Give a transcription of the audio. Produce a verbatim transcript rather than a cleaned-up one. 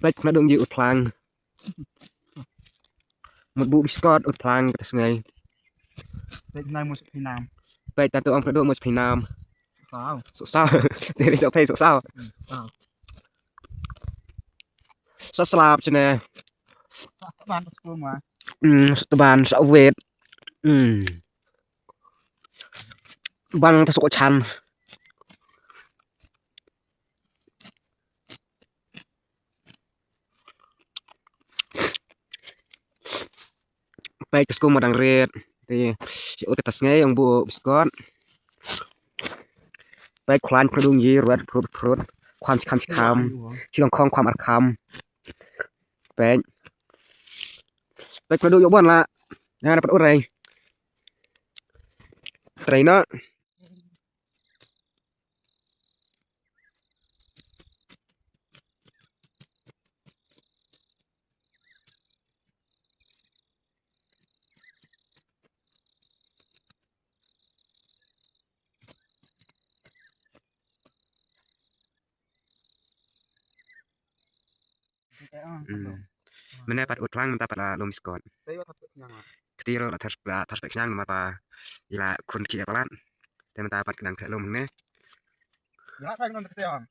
Peit khnang dong ji u thlang. Mut bu biskot u thlang kata sngai. Peit nai mus phi nam. Peit tatu ong khnang dong mus phi nam. Sao. So sao. Dei so pei so sao. Hmm, sao. Sa slap chene. Sa ban skul ma. Hmm, sa ban sa wet. Hmm. Ban ta sok chan. Peit ka skum ma dang rit. Te u te ta sngai ong bu biskot. Peit khlaiñ khnang dong ji ruat prut prut. Kham kham kham. Chi long khong kham ar kham. Peit. Peit khnang dong yo bon la. Nga na pat u rei. Trei na. Hmm. Mene pat u thlang mynta pat la lum biskot. Kti ro la thar la thar pek nyang ma pa ila khun ki palat. Te mynta pat kdang khlem lum ne. Ila thang non kti ong.